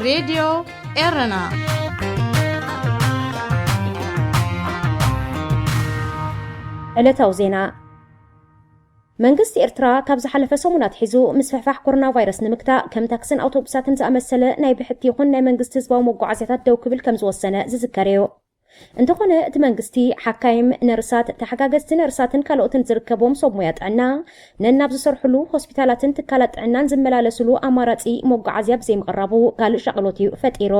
ሬድዮ ኤረና። ዕለታዊ ዜና። መንግስቲ ኤርትራ ካብ ዝሓለፈ ሰሙናት ሒዙ ምስፍሕፋሕ ኮሮና ቫይረስ ንምግታእ ከም ታክስን ኣውቶቡሳትን ዝኣመሰለ ናይ ብሕቲ ይኹን ናይ መንግስቲ ህዝባዊ መጓዓዝያታት ደው ክብል ከም ዝወሰነ ዝዝከር እዩ። እንተኾነ እቲ መንግስቲ ሓካይም፣ ነርሳት፣ ተሓጋገዝቲ ነርሳትን ካልኦትን ዝርከቦም ሰብ ሞያ ጥዕና ነናብ ዝሰርሕሉ ሆስፒታላትን ትካላት ጥዕናን ዝመላለስሉ ኣማራጺ መጓዓዝያ ብዘይምቕራቡ ካልእ ሻቕሎት እዩ ፈጢሩ።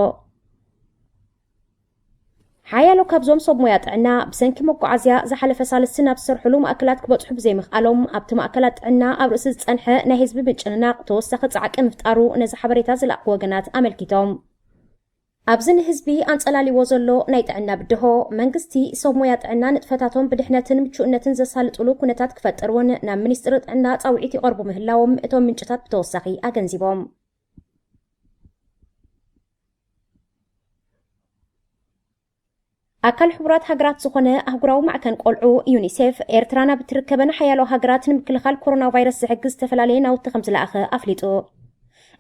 ሓያሎ ካብዞም ሰብ ሞያ ጥዕና ብሰንኪ መጓዓዝያ ዝሓለፈ ሳልስቲ ናብ ዝሰርሕሉ ማእከላት ክበጽሑ ብዘይምኽኣሎም ኣብቲ ማእከላት ጥዕና ኣብ ርእሲ ዝጸንሐ ናይ ህዝቢ ምጭንናቕ ተወሳኺ ጻዕቂ ምፍጣሩ ነዚ ሓበሬታ ዝለኣኹ ወገናት ኣመልኪቶም። ኣብዚ ንህዝቢ ኣንጸላልይዎ ዘሎ ናይ ጥዕና ብድሆ፣ መንግስቲ ሰብ ሞያ ጥዕና ንጥፈታቶም ብድሕነትን ምቹእነትን ዘሳልጥሉ ኩነታት ክፈጥር እውን ናብ ሚኒስትሪ ጥዕና ጻውዒት ይቐርቡ ምህላዎም እቶም ምንጭታት ብተወሳኺ ኣገንዚቦም። ኣካል ሕቡራት ሃገራት ዝኾነ ኣህጉራዊ ማዕከን ቆልዑ ዩኒሴፍ፣ ኤርትራ ናብ እትርከበን ሓያሎ ሃገራት ንምክልኻል ኮሮና ቫይረስ ዝሕግዝ ዝተፈላለየ ናውቲ ከም ዝለኣኸ ኣፍሊጡ።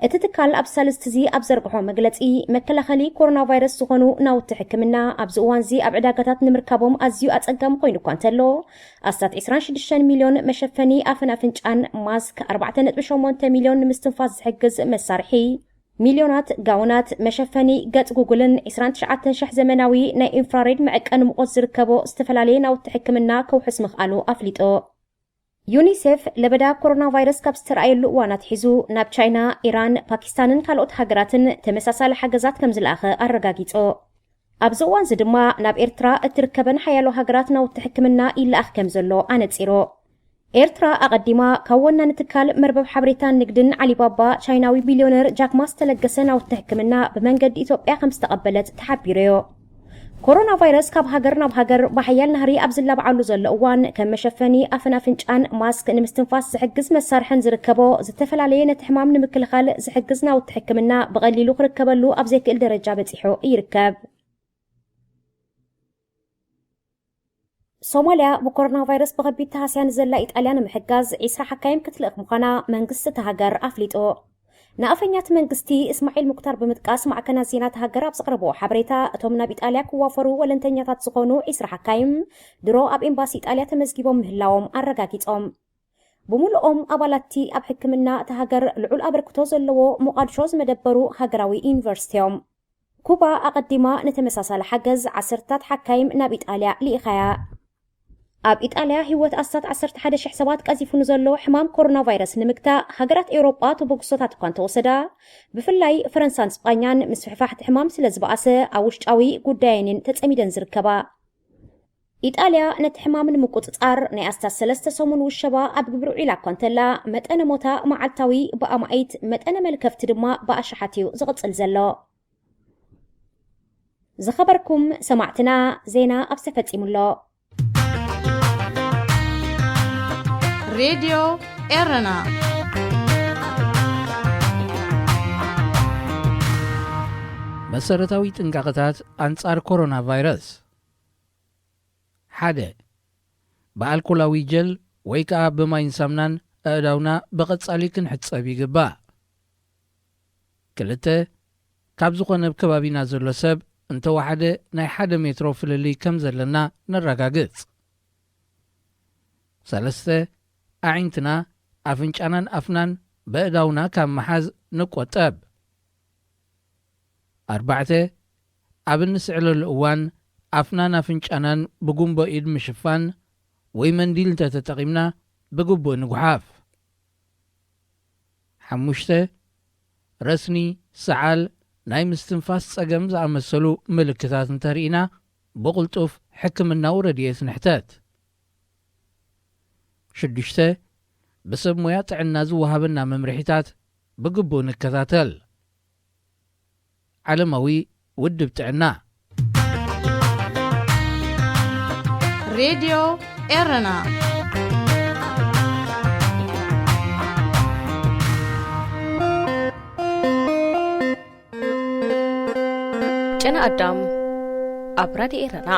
እቲ ትካል ኣብ ሳልስቲ እዚ ኣብ ዘርግሖ መግለጺ፣ መከላኸሊ ኮሮና ቫይረስ ዝኾኑ ናውቲ ሕክምና ኣብዚ እዋን እዚ ኣብ ዕዳጋታት ንምርካቦም ኣዝዩ ኣጸጋሚ ኮይኑ እኳ እንተሎ፣ ኣስታት ዕስራን ሽዱሽተን ሚልዮን መሸፈኒ ኣፍን ኣፍንጫን፣ ማስክ፣ ኣርባዕተ ነጥቢ ሸሞንተ ሚልዮን ንምስትንፋስ ዝሕግዝ መሳርሒ፣ ሚልዮናት ጋውናት፣ መሸፈኒ ገጽ ጉጉልን ዕስራን ትሽዓተን ሽሕ ዘመናዊ ናይ ኢንፍራሬድ መዐቀኒ ሙቐት ዝርከቦ ዝተፈላለየ ናውቲ ሕክምና ከውሕስ ምኽኣሉ ኣፍሊጡ። ዩኒሴፍ ለበዳ ኮሮና ቫይረስ ካብ ዝተረኣየሉ እዋን ኣትሒዙ ናብ ቻይና፣ ኢራን፣ ፓኪስታንን ካልኦት ሃገራትን ተመሳሳሊ ሓገዛት ከም ዝለኣኸ ኣረጋጊጹ። ኣብዚ እዋን እዚ ድማ ናብ ኤርትራ እትርከበን ሓያሎ ሃገራት ናውቲ ሕክምና ይለኣኽ ከም ዘሎ ኣነጺሩ። ኤርትራ ኣቐዲማ ካብ ወናኒ ትካል መርበብ ሓበሬታን ንግድን ዓሊባባ ቻይናዊ ቢልዮነር ጃክ ማ ዝተለገሰ ናውቲ ሕክምና ብመንገዲ ኢትዮጵያ ከም ዝተቐበለት ተሓቢሩ እዩ። ኮሮና ቫይረስ ካብ ሃገር ናብ ሃገር ብሓያል ናህሪ ኣብ ዝላባዓሉ ዘሎ እዋን፣ ከም መሸፈኒ ኣፍን ኣፍንጫን፣ ማስክ፣ ንምስትንፋስ ዝሕግዝ መሳርሕን ዝርከቦ ዝተፈላለየ ነቲ ሕማም ንምክልኻል ዝሕግዝ ናውቲ ሕክምና ብቐሊሉ ክርከበሉ ኣብ ዘይክእል ደረጃ በጺሑ ይርከብ። ሶማልያ ብኮሮና ቫይረስ ብኸቢድ ተሃስያ ንዘላ ኢጣልያ ንምሕጋዝ ዕስራ ሓካይም ክትልእኽ ምዃና መንግስቲ እታ ሃገር ኣፍሊጡ። ንኣፈኛ እቲ መንግስቲ እስማዒል ሙክታር ብምጥቃስ፣ ማዕከናት ዜና እታ ሃገር ኣብ ዘቕረብዎ ሓበሬታ፣ እቶም ናብ ኢጣልያ ክዋፈሩ ወለንተኛታት ዝኾኑ ዕስራ ሓካይም ድሮ ኣብ ኤምባሲ ኢጣልያ ተመዝጊቦም ምህላዎም ኣረጋጊጾም። ብምሉኦም ኣባላት እቲ ኣብ ሕክምና እታ ሃገር ልዑል ኣበርክቶ ዘለዎ ሞቓድሾ ዝመደበሩ ሃገራዊ ዩኒቨርሲቲ እዮም። ኩባ ኣቐዲማ ንተመሳሳሊ ሓገዝ ዓሰርታት ሓካይም ናብ ኢጣልያ ልኢኻያ። ኣብ ኢጣልያ ህይወት ኣስታት ዓሰርተ ሓደ ሽሕ ሰባት ቀዚፉ ንዘሎ ሕማም ኮሮና ቫይረስ ንምግታእ፣ ሃገራት ኤውሮጳ ተበግሶታት እኳ እንተወሰዳ፣ ብፍላይ ፈረንሳን ስጳኛን ምስፍሕፋሕ እቲ ሕማም ስለ ዝበኣሰ፣ ኣብ ውሽጣዊ ጉዳየንን ተጸሚደን ዝርከባ። ኢጣልያ ነቲ ሕማም ንምቁጽጻር ናይ ኣስታት ሰለስተ ሰሙን ውሸባ ኣብ ግብሪ ውዒላ እኳ እንተላ፣ መጠነ ሞታ መዓልታዊ ብኣማኢት፣ መጠነ መልከፍቲ ድማ ብኣሽሓት እዩ ዝቕጽል ዘሎ። ዝኸበርኩም ሰማዕትና፣ ዜና ኣብዚ ተፈጺሙ ኣሎ። ሬድዮ ኤረና። መሰረታዊ ጥንቃቐታት ኣንጻር ኮሮና ቫይረስ። ሓደ፣ ብኣልኮላዊ ጀል ወይ ከኣ ብማይን ሳምናን ኣእዳውና ብቐጻሊ ክንሕጸብ ይግባእ። ክልተ፣ ካብ ዝኾነ ኣብ ከባቢና ዘሎ ሰብ እንተወሓደ ናይ ሓደ ሜትሮ ፍልልይ ከም ዘለና ነረጋግጽ። ሰለስተ፣ ኣዒንትና፣ ኣፍንጫናን ኣፍናን በእዳውና ካብ ምሓዝ ንቆጠብ። ኣርባዕተ፣ ኣብ እንስዕለሉ እዋን ኣፍናን ኣፍንጫናን ብጉንቦ ኢድ ምሽፋን ወይ መንዲል እንተተጠቒምና ብግቡእ ንጉሓፍ። ሓሙሽተ፣ ረስኒ፣ ሰዓል፣ ናይ ምስትንፋስ ጸገም ዝኣመሰሉ ምልክታት እንተርኢና ብቕልጡፍ ሕክምናዊ ረድኤት ንሕተት። ሽዱሽተ፣ ብሰብ ሞያ ጥዕና ዝወሃበና መምርሒታት ብግቡእ ንከታተል። ዓለማዊ ውድብ ጥዕና። ሬድዮ ኤረና። ጨና ኣዳም ኣብ ራድዮ ኤረና።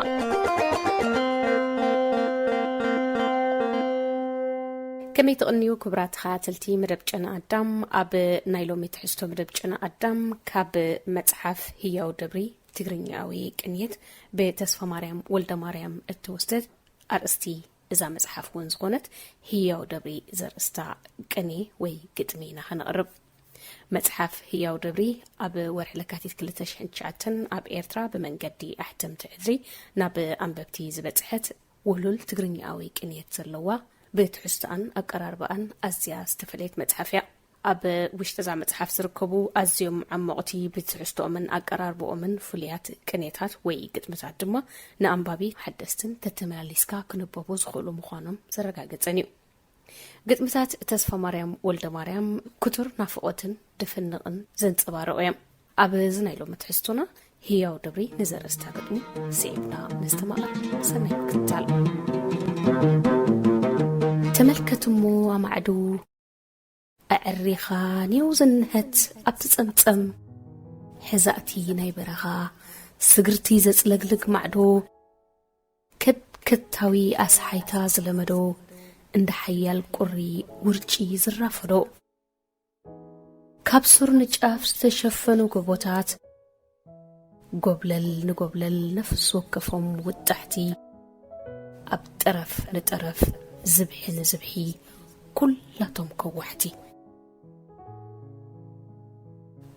ከመይ ትቕንዩ ክቡራት ተኸታተልቲ መደብ ጨና ኣዳም? ኣብ ናይ ሎሚ ትሕዝቶ መደብ ጨና ኣዳም ካብ መጽሓፍ ህያው ደብሪ ትግርኛዊ ቅንየት ብተስፋ ማርያም ወልደ ማርያም እተወስደት ኣርእስቲ እዛ መጽሓፍ እውን ዝኾነት ህያው ደብሪ ዘርእስታ ቅኔ ወይ ግጥሚ ኢና ከነቕርብ። መጽሓፍ ህያው ደብሪ ኣብ ወርሒ ለካቲት ክልተ ሽሕን ትሽዓተን ኣብ ኤርትራ ብመንገዲ ኣሕተምቲ ዕድሪ ናብ ኣንበብቲ ዝበጽሐት ውህሉል ትግርኛዊ ቅንየት ዘለዋ፣ ብትሕዝቶኣን ኣቀራርባኣን ኣዝያ ዝተፈለየት መጽሓፍ እያ። ኣብ ውሽጢ እዛ መጽሓፍ ዝርከቡ ኣዝዮም ዓሞቕቲ ብትሕዝቶኦምን ኣቀራርባኦምን ፍሉያት ቅኔታት ወይ ግጥምታት ድማ ንኣንባቢ ሓደስትን ተተመላሊስካ ክንበቡ ዝኽእሉ ምዃኖም ዘረጋገጸን እዩ። ግጥምታት ተስፋ ማርያም ወልደ ማርያም ክቱር ናፍቖትን ድፍንቕን ዘንጸባርቑ እዮም። ኣብ እዚ ናይ ሎሚ ትሕዝቶና ህያው ደብሪ ንዘርእስታ ግጥሚ ስዒብና ነስተማቕር። ሰናይ ምክትታል። ተመልከትሞ ኣማዕዱ ኣዕሪኻ ኔው ዝንሀት ኣብቲ ጸምጸም ሕዛእቲ ናይ በረኻ ስግርቲ ዘጽለግልግ ማዕዶ ከድከታዊ ኣስሓይታ ዝለመዶ እንዳ ሓያል ቁሪ ውርጪ ዝራፈዶ ካብ ሱር ንጫፍ ዝተሸፈኑ ጎቦታት ጎብለል ንጎብለል ነፍሲ ወከፎም ውጣሕቲ ኣብ ጠረፍ ንጠረፍ ዝብሒ ንዝብሒ ኩላቶም ከዋሕቲ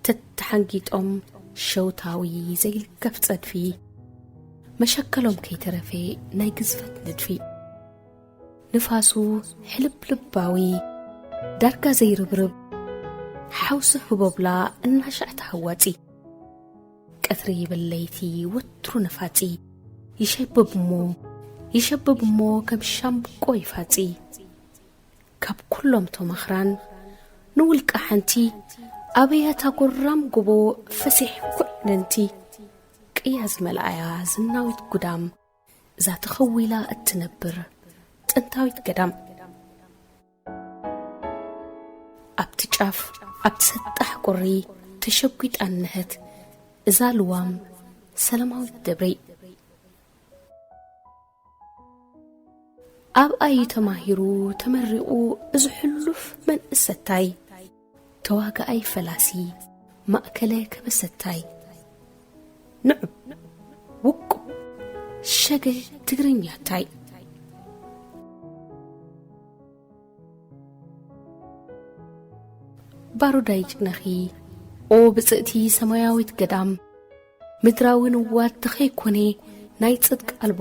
ተተሓንጊጦም ሸውታዊ ዘይልከፍ ጸድፊ መሸከሎም ከይተረፈ ናይ ግዝፈት ንድፊ ንፋሱ ሕልብልባዊ ዳርጋ ዘይርብርብ ሓውሲ ህቦብላ እናሻዕ ተሃዋጺ ቀትሪ ይብል ለይቲ ወትሩ ነፋጺ ይሸብብ እሞ ይሸብብ እሞ ከም ሻምብቆ ይፋጺ ካብ ኩሎም ቶም ኣኽራን ንውልቃ ሓንቲ ኣበያታ ጎራም ጎቦ ፈሲሕ ኩዕንንቲ ቅያ ዝመልኣያ ዝናዊት ጉዳም እዛ ተኸዊላ እትነብር ጥንታዊት ገዳም ኣብቲ ጫፍ ኣብቲ ሰጣሕ ቁሪ ተሸጒጣ እንሀት እዛ ልዋም ሰላማዊት ደብሪ ኣብኣ እዩ ተማሂሩ ተመሪቑ እዚ ሕሉፍ መንእሰታይ ተዋጋኣይ ፈላሲ ማእከለ ከበሰታይ ንዑብ ውቁብ ሸገ ትግርኛታይ ባሩዳይ ጭነኺ ኦ ብጽእቲ ሰማያዊት ገዳም ምድራዊ ንዋት ተኸይኮነ ናይ ጽድቂ ኣልቦ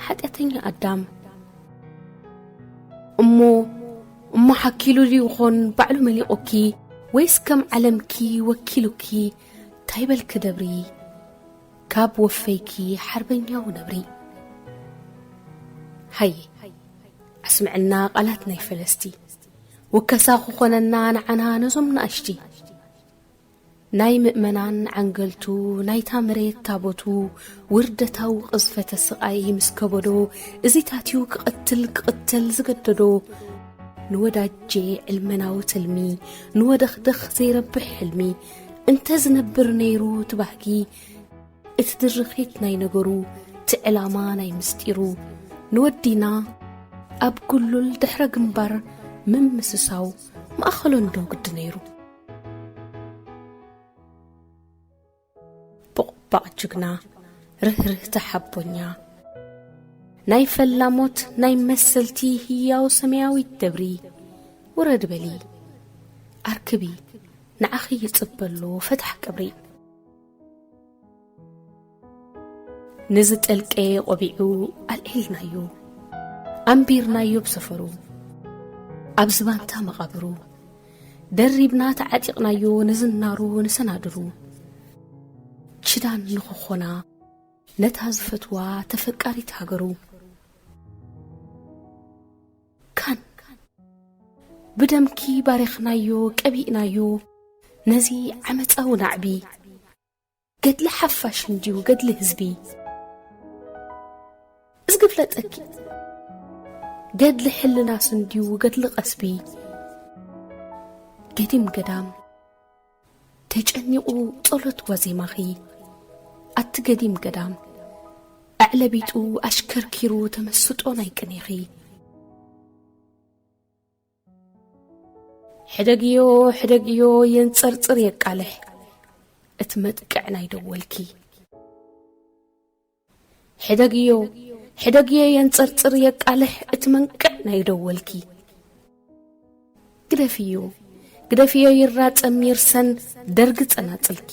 ሓጢኣተኛ ኣዳም እሞ እሞ ሓኪሉ ድዩ ኾን ባዕሉ መሊቑኪ ወይስ ከም ዓለምኪ ወኪሉኪ ታይበልኪ ደብሪ ካብ ወፈይኪ ሓርበኛዊ ነብሪ ሃየ ኣስምዕና ቃላት ናይ ፈለስቲ ውከሳ ክኾነና ንዓና ነዞም ንኣሽቲ ናይ ምእመናን ዓንገልቱ ናይታ መሬት ታቦቱ ውርደታዊ ቅዝፈተ ስቓይ ምስ ከበዶ እዚታትዩ ክቐትል ክቕተል ዝገደዶ ንወዳጄ ዕልመናዊ ትልሚ ንወደኽደኽ ዘይረብሕ ሕልሚ እንተ ዝነብር ነይሩ ትባህጊ እቲ ድርኺት ናይ ነገሩ እቲ ዕላማ ናይ ምስጢሩ ንወዲና ኣብ ጉሉል ድሕረ ግንባር ምምስሳው ማእኸሎ እንዶ ግዲ ነይሩ። ቦቕባቕ ጅግና ርህርህቲ ሓቦኛ ናይ ፈላሞት ናይ መሰልቲ ህያው ሰማያዊት ደብሪ ውረድ በሊ ኣርክቢ ንዓኺ ይጽበሎ ፈታሕ ቀብሪ ንዝጠልቀየ ቆቢዑ ኣልዒልናዮ ኣንቢርናዮ ብሰፈሩ ኣብ ዝባንታ መቓብሩ ደሪብና ተዓጢቕናዮ ንዝናሩ ንሰናድሩ ችዳን ንኽኾና ነታ ዝፈትዋ ተፈቃሪት ሃገሩ ካን ብደምኪ ባሪኽናዮ ቀቢእናዮ ነዚ ዓመፃዊ ናዕቢ ገድሊ ሓፋሽ እንድዩ ገድሊ ህዝቢ እዝጊ ፍለጠኪ ገድሊ ሕልናስ እንድዩ ገድሊ ቀስቢ ገዲም ገዳም ተጨኒቑ ጸሎት ዋዜማኺ ኣቲ ገዲም ገዳም ኣዕለቢጡ ኣሽከርኪሩ ተመስጦ ናይ ቅኔኺ ሕደግዮ፣ ሕደግዮ የንጸርጽር የቃልሕ እቲ መጥቅዕ ናይ ደወልኪ። ሕደግዮ፣ ሕደግዮ የንጸርጽር የቃልሕ እቲ መንቅዕ ናይ ደወልኪ። ግደፍዮ፣ ግደፍዮ ይራጸም ይርሰን ደርጊ ጸናጽልኪ።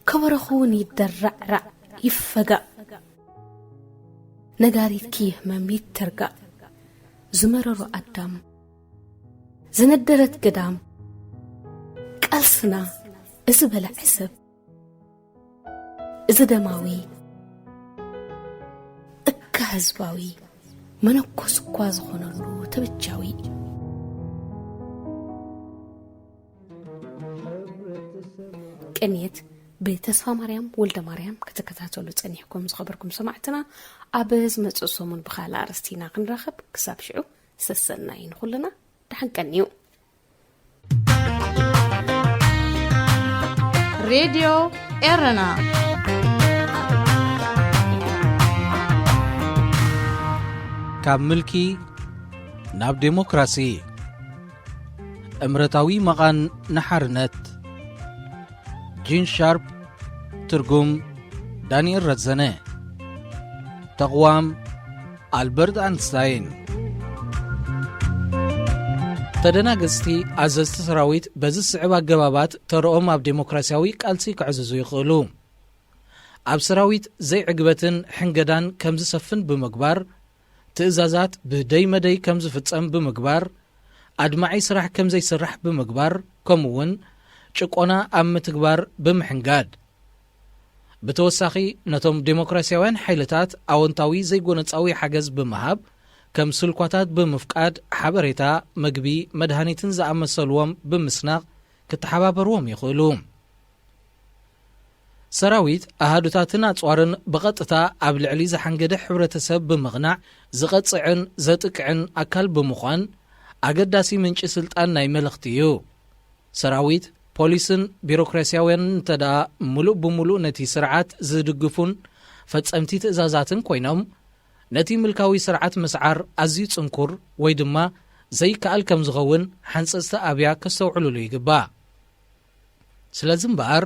ከበሮኹ እውን ይደራዕራዕ ይፈጋእ። ነጋሪትኪ ይህመም ይተርጋእ። ዝመረሮ ኣዳም፣ ዝነደረት ገዳም፣ ቃልስና እዚ በላዒ ሰብ፣ እዚ ደማዊ፣ እካ ህዝባዊ፣ መነኮስ እኳ ዝኾነሉ ተበጃዊ። ቅንየት ብተስፋ ማርያም ወልደ ማርያም ክትከታተሉ ጸኒሕኩም ዝኸበርኩም ሰማዕትና፣ ኣብ ዝመጽእ ሰሙን ብኻልእ ኣርእስቲ ኢና ክንራኸብ። ክሳብ ሽዑ ሰሰናይ ንኹልና፣ ደሓን ቀንዩ። ሬድዮ ኤረና ካብ ምልኪ ናብ ዴሞክራሲ፣ እምረታዊ መቓን ንሓርነት። ጂን ሻርፕ። ትርጉም ዳንኤል ረዘነ። ተቕዋም ኣልበርት ኣንስታይን። ተደናገጽቲ ኣዘዝቲ ሰራዊት በዚ ዝስዕብ ኣገባባት ተርኦም ኣብ ዴሞክራሲያዊ ቃልሲ ከዕዝዙ ይኽእሉ። ኣብ ሰራዊት ዘይዕግበትን ሕንገዳን ከም ዝሰፍን ብምግባር፣ ትእዛዛት ብደይ መደይ ከም ዝፍጸም ብምግባር፣ ኣድማዒ ስራሕ ከም ዘይስራሕ ብምግባር፣ ከምኡውን ጭቆና ኣብ ምትግባር ብምሕንጋድ። ብተወሳኺ፣ ነቶም ዴሞክራሲያውያን ሓይልታት ኣወንታዊ ዘይጎነጻዊ ሓገዝ ብምሃብ፣ ከም ስልኳታት ብምፍቃድ፣ ሓበሬታ፣ መግቢ፣ መድሃኒትን ዝኣመሰልዎም ብምስናቕ ክተሓባበርዎም ይኽእሉ። ሰራዊት ኣሃዱታትን ኣጽዋርን ብቐጥታ ኣብ ልዕሊ ዝሓንገደ ሕብረተሰብ ብምቕናዕ ዝቐጽዕን ዘጥቅዕን ኣካል ብምዃን ኣገዳሲ ምንጪ ስልጣን ናይ መልእኽቲ እዩ። ሰራዊት፣ ፖሊስን ቢሮክራሲያውያንን እንተደኣ ምሉእ ብምሉእ ነቲ ስርዓት ዝድግፉን ፈጸምቲ ትእዛዛትን ኮይኖም፣ ነቲ ምልካዊ ስርዓት ምስዓር ኣዝዩ ጽንኩር ወይ ድማ ዘይከኣል ከም ዝኸውን ሓንጸጽቲ ኣብያ ከስተውዕሉሉ ይግባእ። ስለዚ እምበኣር፣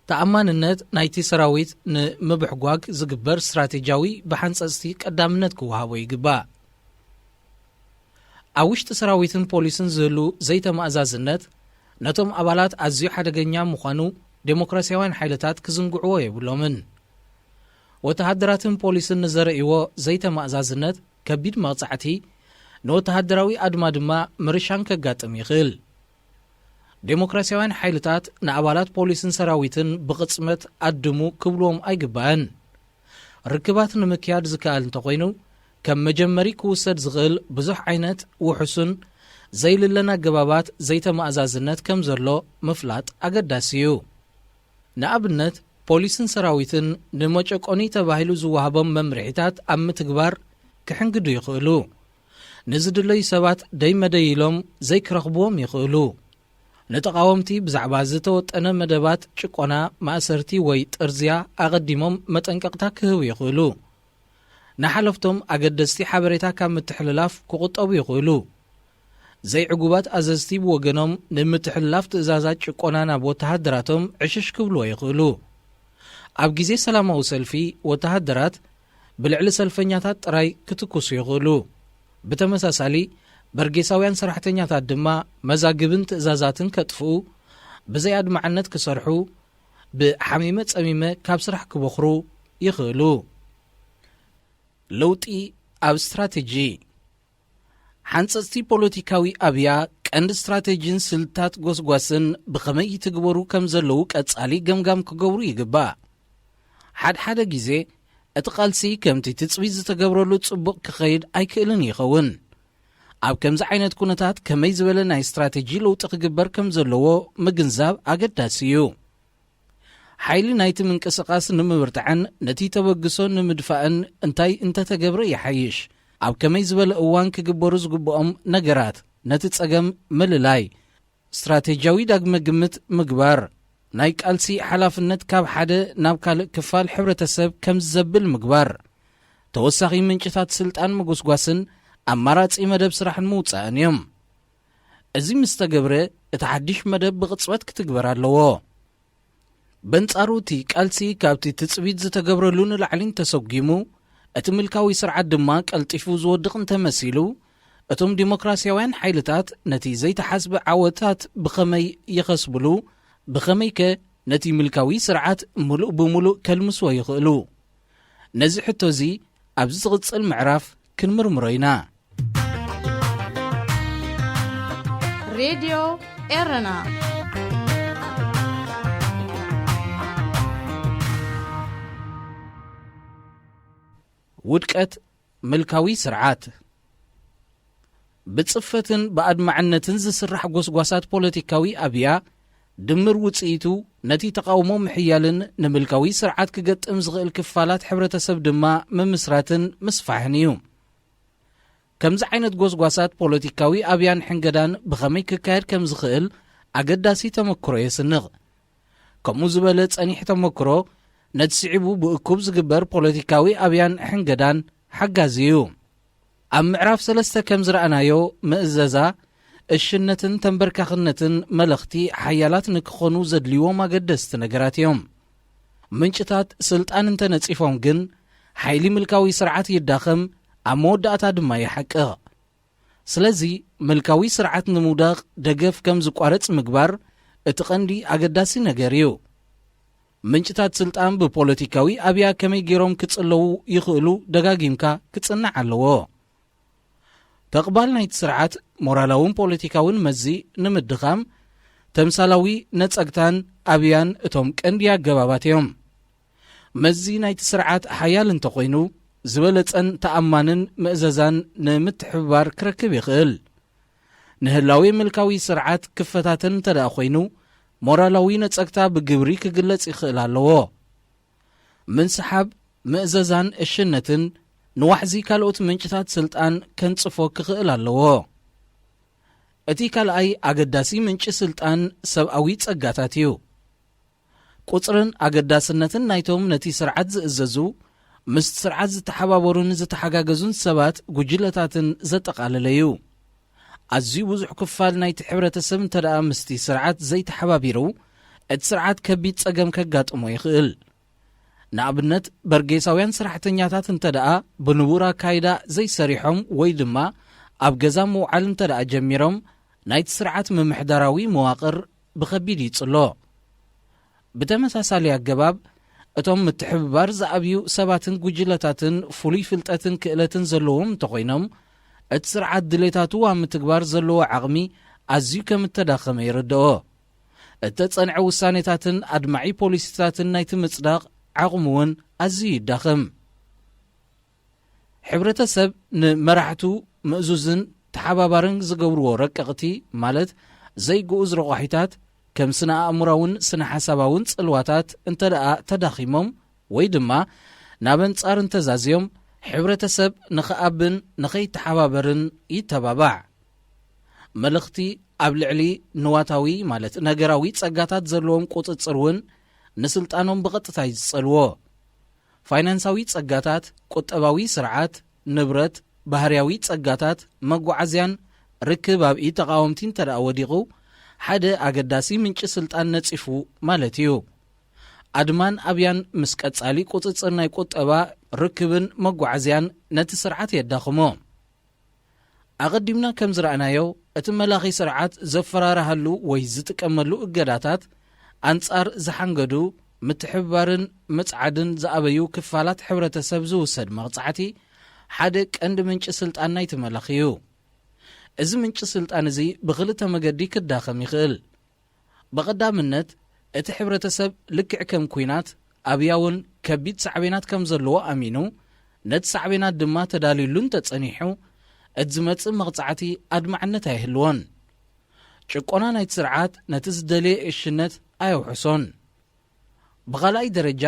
ተኣማንነት ናይቲ ሰራዊት ንምብሕጓግ ዝግበር ስትራቴጂያዊ ብሓንጸጽቲ ቀዳምነት ክወሃቦ ይግባእ። ኣብ ውሽጢ ሰራዊትን ፖሊስን ዝህሉ ዘይተማእዛዝነት ነቶም ኣባላት ኣዝዩ ሓደገኛ ምዃኑ ዴሞክራሲያውያን ሓይልታት ክዝንግዕዎ የብሎምን። ወተሃደራትን ፖሊስን ንዘርእይዎ ዘይተማእዛዝነት ከቢድ መቕጻዕቲ፣ ንወተሃደራዊ ኣድማ ድማ ምርሻን ከጋጥም ይኽእል። ዴሞክራሲያውያን ሓይልታት ንኣባላት ፖሊስን ሰራዊትን ብቕጽበት ኣድሙ ክብልዎም ኣይግባእን። ርክባት ንምክያድ ዝከኣል እንተኾይኑ፣ ከም መጀመሪ ክውሰድ ዝኽእል ብዙሕ ዓይነት ውሑስን ዘይልለን ኣገባባት ዘይተማእዛዝነት ከም ዘሎ ምፍላጥ ኣገዳሲ እዩ። ንኣብነት፣ ፖሊስን ሰራዊትን ንመጨቆኒ ተባሂሉ ዝወሃቦም መምርሒታት ኣብ ምትግባር ክሕንግዱ ይኽእሉ። ንዝድለዩ ሰባት ደይ መደይ ኢሎም ዘይክረኽብዎም ይኽእሉ። ንተቓወምቲ ብዛዕባ ዝተወጠነ መደባት ጭቆና፣ ማእሰርቲ ወይ ጥርዝያ ኣቐዲሞም መጠንቀቕታ ክህቡ ይኽእሉ። ንሓለፍቶም ኣገደስቲ ሓበሬታ ካብ ምትሕልላፍ ክቑጠቡ ይኽእሉ። ዘይዕጉባት ኣዘዝቲ ብወገኖም ንምትሕልላፍ ትእዛዛት ጭቆና ናብ ወተሃደራቶም ዕሽሽ ክብልዎ ይኽእሉ። ኣብ ግዜ ሰላማዊ ሰልፊ፣ ወተሃደራት ብልዕሊ ሰልፈኛታት ጥራይ ክትኩሱ ይኽእሉ። ብተመሳሳሊ፣ በርጌሳውያን ሰራሕተኛታት ድማ መዛግብን ትእዛዛትን ከጥፍኡ፣ ብዘይ ኣድማዕነት ክሰርሑ፣ ብሓሚመ ጸሚመ ካብ ስራሕ ክቦኽሩ ይኽእሉ። ለውጢ ኣብ ስትራቴጂ። ሓንጸጽቲ ፖለቲካዊ ኣብያ ቀንዲ ስትራቴጂን ስልታት ጎስጓስን ብኸመይ ይትግበሩ ከም ዘለዉ ቀጻሊ ገምጋም ክገብሩ ይግባእ። ሓድሓደ ግዜ እቲ ቃልሲ ከምቲ ትጽቢት ዝተገብረሉ ጽቡቕ ክኸይድ ኣይክእልን ይኸውን። ኣብ ከምዚ ዓይነት ኩነታት ከመይ ዝበለ ናይ ስትራቴጂ ለውጢ ክግበር ከም ዘለዎ ምግንዛብ ኣገዳሲ እዩ። ሓይሊ ናይቲ ምንቅስቓስ ንምብርታዕን ነቲ ተበግሶ ንምድፋእን እንታይ እንተተገብረ ይሓይሽ? ኣብ ከመይ ዝበለ እዋን ክግበሩ ዝግብኦም ነገራት? ነቲ ጸገም ምልላይ፣ ስትራቴጂያዊ ዳግመ ግምት ምግባር፣ ናይ ቃልሲ ሓላፍነት ካብ ሓደ ናብ ካልእ ክፋል ሕብረተሰብ ከም ዝዘብል ምግባር፣ ተወሳኺ ምንጭታት ስልጣን ምጉስጓስን ኣማራጺ መደብ ስራሕን ምውጻእን እዮም። እዚ ምስ ተገብረ፣ እቲ ሓድሽ መደብ ብቕጽበት ክትግበር ኣለዎ። በንጻሩ፣ እቲ ቃልሲ ካብቲ ትጽቢት ዝተገብረሉ ንላዕሊ እንተሰጒሙ፣ እቲ ምልካዊ ስርዓት ድማ ቀልጢፉ ዝወድቕ እንተመሲሉ፣ እቶም ዲሞክራስያውያን ሓይልታት ነቲ ዘይተሓስበ ዓወታት ብኸመይ ይኸስብሉ? ብኸመይከ ነቲ ምልካዊ ስርዓት ምሉእ ብምሉእ ከልምስዎ ይኽእሉ? ነዚ ሕቶ እዚ ኣብዚ ዝቕጽል ምዕራፍ ክንምርምሮ ኢና። ሬድዮ ኤረና። ውድቀት ምልካዊ ስርዓት። ብጽፈትን ብኣድማዕነትን ዝስራሕ ጎስጓሳት ፖለቲካዊ ኣብያ፣ ድምር ውጽኢቱ ነቲ ተቓውሞ ምሕያልን ንምልካዊ ስርዓት ክገጥም ዝኽእል ክፋላት ሕብረተሰብ ድማ ምምስራትን ምስፋሕን እዩ። ከምዚ ዓይነት ጎስጓሳት ፖለቲካዊ ኣብያን ሕንገዳን ብኸመይ ክካየድ ከም ዝኽእል ኣገዳሲ ተመክሮ የስንቕ። ከምኡ ዝበለ ጸኒሕ ተመክሮ፣ ነቲ ስዒቡ ብእኩብ ዝግበር ፖለቲካዊ ኣብያን ሕንገዳን ሓጋዚ እዩ። ኣብ ምዕራፍ ሰለስተ ከም ዝረኣናዮ፣ ምእዘዛ፣ እሽነትን ተንበርካኽነትን መለኽቲ ሓያላት ንክኾኑ ዘድልይዎም ኣገደስቲ ነገራት እዮም። ምንጭታት ስልጣን እንተነጺፎም ግን፣ ሓይሊ ምልካዊ ስርዓት ይዳኸም፣ ኣብ መወዳእታ ድማ ይሓቅቕ። ስለዚ፣ ምልካዊ ስርዓት ንምውዳቕ ደገፍ ከም ዝቋረጽ ምግባር እቲ ቀንዲ ኣገዳሲ ነገር እዩ። ምንጭታት ስልጣን ብፖለቲካዊ ኣብያ ከመይ ገይሮም ክጽለዉ ይኽእሉ ደጋጊምካ ክጽናዕ ኣለዎ። ተቕባል ናይቲ ስርዓት ሞራላውን ፖለቲካውን መዚ ንምድኻም፣ ተምሳላዊ ነጸግታን ኣብያን እቶም ቀንዲ ኣገባባት እዮም። መዚ ናይቲ ስርዓት ሓያል እንተኾይኑ፣ ዝበለጸን ተኣማንን ምእዘዛን ንምትሕብባር ክረክብ ይኽእል። ንህላዌ ምልካዊ ስርዓት ክፈታተን እንተ ደኣ ኮይኑ፣ ሞራላዊ ነጸግታ ብግብሪ ክግለጽ ይኽእል ኣለዎ። ምንስሓብ ምእዘዛን እሽነትን ንዋሕዚ ካልኦት ምንጭታት ስልጣን ከንጽፎ ክኽእል ኣለዎ። እቲ ካልኣይ ኣገዳሲ ምንጪ ስልጣን ሰብኣዊ ጸጋታት እዩ። ቁጽርን ኣገዳስነትን ናይቶም ነቲ ስርዓት ዝእዘዙ፣ ምስቲ ስርዓት ዝተሓባበሩን ዝተሓጋገዙን ሰባት፣ ጉጅለታትን ዘጠቓለለ እዩ። ኣዝዩ ብዙሕ ክፋል ናይቲ ሕብረተሰብ እንተ ደኣ ምስቲ ስርዓት ዘይተሓባቢሩ፣ እቲ ስርዓት ከቢድ ጸገም ከጋጥሞ ይኽእል። ንኣብነት፣ በርጌሳውያን ሰራሕተኛታት እንተ ደኣ ብንቡር ኣካይዳ ዘይሰሪሖም ወይ ድማ ኣብ ገዛ ምውዓል እንተ ደኣ ጀሚሮም፣ ናይቲ ስርዓት ምምሕዳራዊ መዋቕር ብኸቢድ ይጽሎ። ብተመሳሳሊ ኣገባብ፣ እቶም ምትሕብባር ዝኣብዩ ሰባትን ጉጅለታትን ፍሉይ ፍልጠትን ክእለትን ዘለዎም እንተኾይኖም፣ እቲ ስርዓት ድሌታቱ ኣብ ምትግባር ዘለዎ ዓቕሚ ኣዝዩ ከም እተዳኸመ ይርድኦ። እተጸንዐ ውሳኔታትን ኣድማዒ ፖሊሲታትን ናይቲ ምጽዳቕ ዓቕሙ እውን ኣዝዩ ይዳኸም። ሕብረተሰብ ንመራሕቱ ምእዙዝን ተሓባባርን ዝገብርዎ ረቀቕቲ፣ ማለት ዘይግኡዝ ረቋሒታት፣ ከም ስነ ኣእምሮኣውን ስነ ሓሳባውን ጽልዋታት እንተ ደኣ ተዳኺሞም ወይ ድማ ናብ ኣንጻር እንተዛዝዮም፣ ሕብረተሰብ ንኽኣብን ንኸይተሓባበርን ይተባባዕ። መልእኽቲ ኣብ ልዕሊ ንዋታዊ፣ ማለት ነገራዊ ጸጋታት ዘለዎም ቁጽጽር እውን ንስልጣኖም ብቐጥታ እዩ ዝጸልዎ። ፋይናንሳዊ ጸጋታት፣ ቁጠባዊ ስርዓት፣ ንብረት፣ ባህርያዊ ጸጋታት፣ መጓዓዝያን ርክብ ኣብ ኢድ ተቓወምቲ እንተ ደኣ ወዲቑ፣ ሓደ ኣገዳሲ ምንጪ ስልጣን ነጺፉ ማለት እዩ። ኣድማን ኣብያን ምስ ቀጻሊ ቁጽጽር ናይ ቁጠባ፣ ርክብን መጓዓዝያን ነቲ ስርዓት የዳኽሞ። ኣቐዲምና ከም ዝረኣናዮ፣ እቲ መላኺ ስርዓት ዘፈራርሃሉ ወይ ዝጥቀመሉ እገዳታት፣ ኣንጻር ዝሓንገዱ፣ ምትሕብባርን ምጽዓድን ዝኣበዩ ክፋላት ሕብረተሰብ ዝውሰድ መቕጻዕቲ፣ ሓደ ቀንዲ ምንጪ ስልጣን ናይቲ መላኺ እዩ። እዚ ምንጪ ስልጣን እዚ ብኽልተ መገዲ ክዳኸም ይኽእል። ብቐዳምነት፣ እቲ ሕብረተሰብ ልክዕ ከም ኲናት ኣብያውን ከቢድ ሳዕቤናት ከም ዘለዎ ኣሚኑ፣ ነቲ ሳዕቤናት ድማ ተዳልዩሉ እንተጸኒሑ፣ እቲ ዝመጽእ መቕጻዕቲ ኣድማዕነት ኣይህልዎን። ጭቆና ናይቲ ስርዓት ነቲ ዝደለየ እሽነት ኣየውሕሶን። ብኻልኣይ ደረጃ፣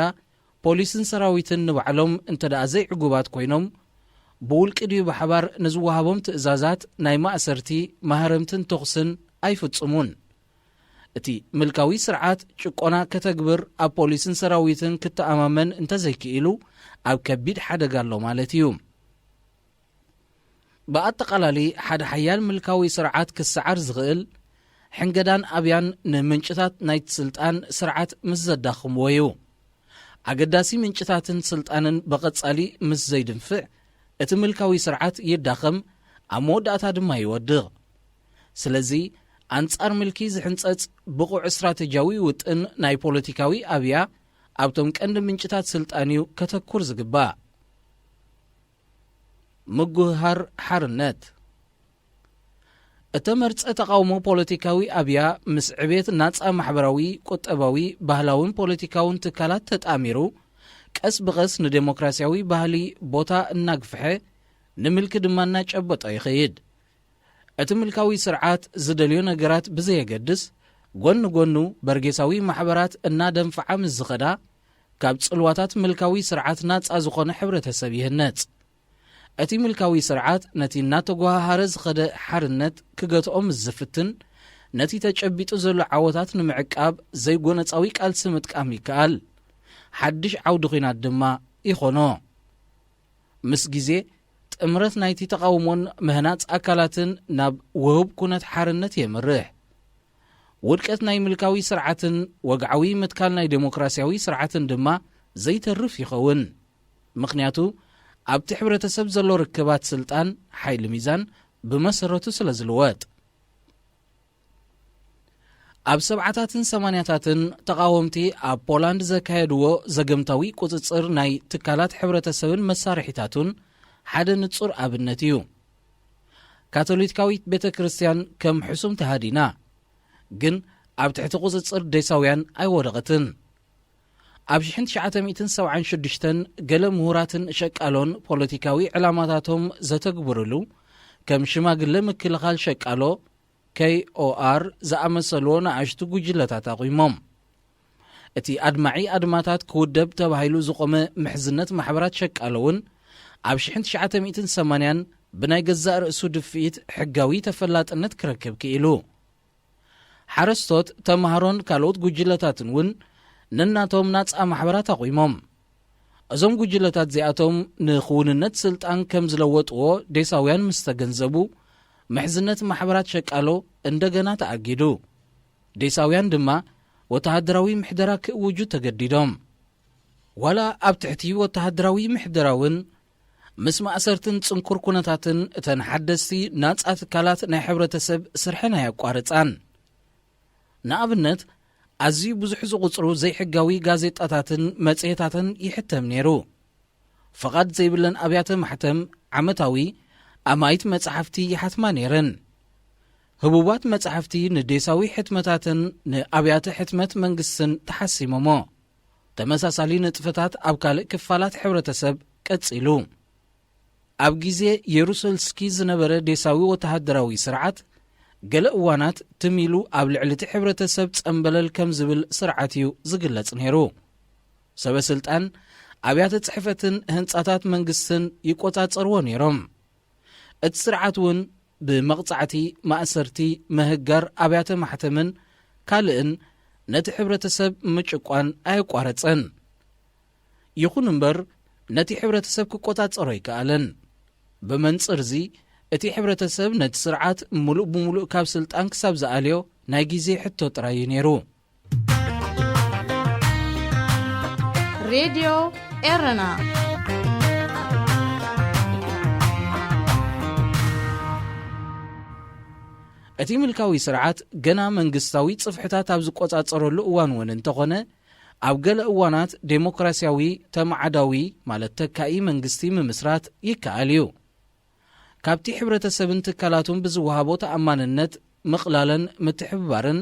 ፖሊስን ሰራዊትን ንባዕሎም እንተ ደኣ ዘይዕጉባት ኮይኖም፣ ብውልቂ ድዩ ብሓባር ንዝወሃቦም ትእዛዛት ናይ ማእሰርቲ፣ ማህረምትን ተኹስን ኣይፍጽሙን። እቲ ምልካዊ ስርዓት ጭቆና ከተግብር ኣብ ፖሊስን ሰራዊትን ክተኣማመን እንተዘይክኢሉ፣ ኣብ ከቢድ ሓደጋ ኣሎ ማለት እዩ። ብኣጠቓላሊ ሓደ ሓያል ምልካዊ ስርዓት ክሰዓር ዝኽእል፣ ሕንገዳን ኣብያን ንምንጭታት ናይቲ ስልጣን ስርዓት ምስ ዘዳኽምዎ እዩ። ኣገዳሲ ምንጭታትን ስልጣንን ብቐጻሊ ምስ ዘይድንፍዕ፣ እቲ ምልካዊ ስርዓት ይዳኸም፣ ኣብ መወዳእታ ድማ ይወድቕ። ስለዚ፣ ኣንጻር ምልኪ ዝሕንጸጽ ብቑዕ ስትራተጂያዊ ውጥን ናይ ፖለቲካዊ ኣብያ ኣብቶም ቀንዲ ምንጭታት ስልጣን እዩ ከተኩር ዝግባእ። ምጉህሃር ሓርነት። እተመርጸ ተቓውሞ ፖለቲካዊ ኣብያ ምስ ዕቤት ናጻ ማሕበራዊ፣ ቁጠባዊ፣ ባህላውን ፖለቲካውን ትካላት ተጣሚሩ፣ ቀስ ብቐስ ንዴሞክራሲያዊ ባህሊ ቦታ እናግፍሐ፣ ንምልኪ ድማ እናጨበጦ ይኸይድ። እቲ ምልካዊ ስርዓት ዝደልዮ ነገራት ብዘየገድስ፣ ጎኒ ጎኑ በርጌሳዊ ማሕበራት እናደንፍዓ ምስ ዝኸዳ፣ ካብ ጽልዋታት ምልካዊ ስርዓት ናጻ ዝኾነ ሕብረተሰብ ይህነጽ። እቲ ምልካዊ ስርዓት ነቲ እናተጓሃሃረ ዝኸደ ሓርነት ክገትኦ ምስ ዝፍትን፣ ነቲ ተጨቢጡ ዘሎ ዓወታት ንምዕቃብ ዘይጎነጻዊ ቃልሲ ምጥቃም ይከኣል። ሓድሽ ዓውዲ ኲናት ድማ ይኾኖ። ምስ ግዜ፣ ጥምረት ናይቲ ተቓውሞን ምህናጽ ኣካላትን ናብ ውሁብ ኩነት ሓርነት የምርሕ። ውድቀት ናይ ምልካዊ ስርዓትን ወግዓዊ ምትካል ናይ ዴሞክራሲያዊ ስርዓትን ድማ ዘይተርፍ ይኸውን። ምኽንያቱ፣ ኣብቲ ሕብረተሰብ ዘሎ ርክባት ስልጣን፣ ሓይሊ ሚዛን፣ ብመሰረቱ ስለ ዝልወጥ። ኣብ ሰብዓታትን ሰማንያታትን ተቓወምቲ ኣብ ፖላንድ ዘካየድዎ ዘገምታዊ ቁጽጽር ናይ ትካላት ሕብረተሰብን መሳርሒታቱን ሓደ ንጹር ኣብነት እዩ። ካቶሊካዊት ቤተ ክርስቲያን ከም ሕሱም ተሃዲና፣ ግን ኣብ ትሕቲ ቁጽጽር ዴሳውያን ኣይወደቐትን። ኣብ ሽሕን ትሽዓተ ሚእትን ሰብዓን ሽዱሽተን ገለ ምሁራትን ሸቃሎን ፖለቲካዊ ዕላማታቶም ዘተግብርሉ፣ ከም ሽማግለ ምክልኻል ሸቃሎ፣ ኬይ ኦ ኣር፣ ዝኣመሰልዎ ንኣሽቱ ጉጅለታት ኣቑሞም። እቲ ኣድማዒ ኣድማታት ክውደብ ተባሂሉ ዝቖመ ምሕዝነት ማሕበራት ሸቃሎ እውን ኣብ ሽሕን ትሽዓተ ሚእትን ሰማንያን ብናይ ገዛእ ርእሱ ድፍኢት ሕጋዊ ተፈላጥነት ክረክብ ክኢሉ። ሓረስቶት፣ ተማሃሮን ካልኦት ጉጅለታትን እውን ነናቶም ናጻ ማሕበራት ኣቑሞም። እዞም ጉጅለታት እዚኣቶም ንክውንነት ስልጣን ከም ዝለወጥዎ ዴሳውያን ምስ ተገንዘቡ፣ ምሕዝነት ማሕበራት ሸቃሎ እንደገና ተኣጊዱ። ዴሳውያን ድማ ወተሃደራዊ ምሕደራ ክእውጁ ተገዲዶም። ዋላ ኣብ ትሕቲ ወተሃደራዊ ምሕደራ እውን፣ ምስ ማእሰርትን ጽንኩር ኩነታትን እተን ሓደስቲ ናጻ ትካላት ናይ ሕብረተሰብ ስርሐን ኣየቋረጻን። ንኣብነት፣ ኣዝዩ ብዙሕ ዝቑጽሩ ዘይሕጋዊ ጋዜጣታትን መጽሔታትን ይሕተም ነይሩ። ፍቓድ ዘይብለን ኣብያተ ማሕተም ዓመታዊ ኣማኢት መጻሕፍቲ ይሓትማ ነይረን። ህቡባት መጻሕፍቲ ንዴሳዊ ሕትመታትን ንኣብያተ ሕትመት መንግስትን ተሓሲሞሞ። ተመሳሳሊ ንጥፈታት ኣብ ካልእ ክፋላት ሕብረተሰብ ቀጺሉ። ኣብ ግዜ የሩሰልስኪ ዝነበረ ዴሳዊ ወተሃደራዊ ስርዓት፣ ገለ እዋናት ትም ኢሉ ኣብ ልዕሊ እቲ ሕብረተሰብ ጸምበለል ከም ዝብል ስርዓት እዩ ዝግለጽ ነይሩ። ሰበ ስልጣን ኣብያተ ጽሕፈትን ህንጻታት መንግስትን ይቆጻጸርዎ ነይሮም። እቲ ስርዓት እውን ብመቕጻዕቲ፣ ማእሰርቲ፣ ምህጋር ኣብያተ ማሕተምን ካልእን ነቲ ሕብረተሰብ ምጭቋን ኣየቋረጸን። ይኹን እምበር፣ ነቲ ሕብረተሰብ ክቆጻጸሮ ኣይከኣለን። ብመንጽር እዚ፣ እቲ ሕብረተሰብ ነቲ ስርዓት ምሉእ ብምሉእ ካብ ስልጣን ክሳብ ዝኣልዮ ናይ ግዜ ሕቶ ጥራይ እዩ ነይሩ። ሬድዮ ኤረና። እቲ ምልካዊ ስርዓት ገና መንግስታዊ ጽፍሕታት ኣብ ዝቆጻጸረሉ እዋን እውን እንተኾነ፣ ኣብ ገለ እዋናት ዴሞክራሲያዊ ተማዓዳዊ፣ ማለት ተካኢ መንግስቲ ምምስራት ይከኣል እዩ። ካብቲ ሕብረተሰብን ትካላቱን ብዝወሃቦ ተኣማንነት ምቕላለን ምትሕብባርን፣